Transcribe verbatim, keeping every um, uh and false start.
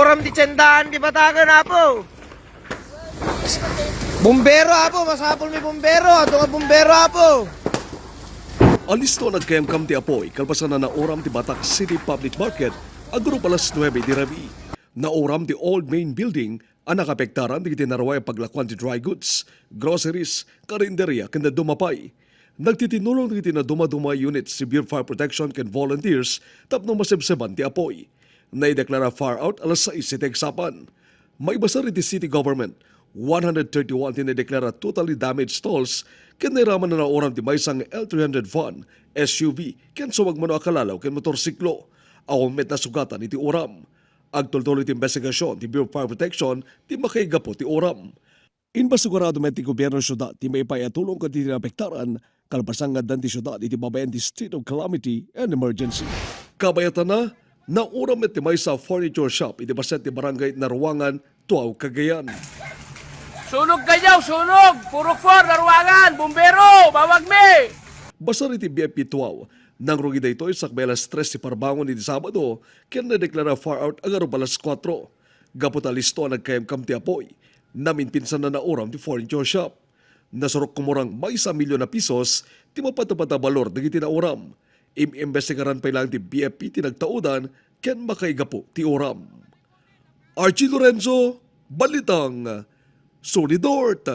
Kam ti tiendahan ti bataken, Apo. Bumbero, Apo, masapul mi bumbero. Ato nga bumbero, Apo. Alisto a nagkayamkam ti apoy kalpasan a nauram ti Batac City Public Market, agurup alas nuebe ti rabii. Nauram ti old main building a nakaapektaran dagiti naruay a paglakuan ti dry goods, groceries, karinderia, ken dadduma pay. Nagtitinulong dagiti nadumaduma units ti Bureau of Fire Protection ken volunteers tapno masebseban ti apoy. Naideklara fire out alas sais iti eksapan. Maibasar iti city government, one hundred thirty-one ti naideklara totally damaged stalls ken nairaman a nauram ti maysa nga L three hundred van, S U V, ken sumagmamano a kalalaw ken motorsiklo. Awan met nasugatan iti uram. Agtultuloy ti imbestigasion ti Bureau of Fire Protection ti makaigapu ti uram. Imbasugado met ti gobyerno ti siudad ti maipaay a tulong kadagiti naapektaran, kalpasan nga addan ti siudad iti babaen ti state of calamity and emergency. Kabayatanna, nauram met ti maysa a furniture shop iti paset ti Barangay Naruangan, Tuaw, Cagayan. Sunog kayo! Sunog! Purok four, Naruangan! Bumbero! Bawagmi! Basar iti B F P Tuaw, nangrugi daytoy sakbay alas tres ti parbangon iti Sabado, ken nadeklara fire out agurup alas kuatro. Gapu ta listo a nagkayamkam ti apoy, naminpinsan a nauram ti furniture shop. Nasurok kumurang maysa a milyon a pisos ti mapatpat a balor dagiti nauram. Im-imbestigaran pay laeng ti B F P ti nagtaudan ken makaigapu ti uram. Archie Lorenzo, Balitang Solidort.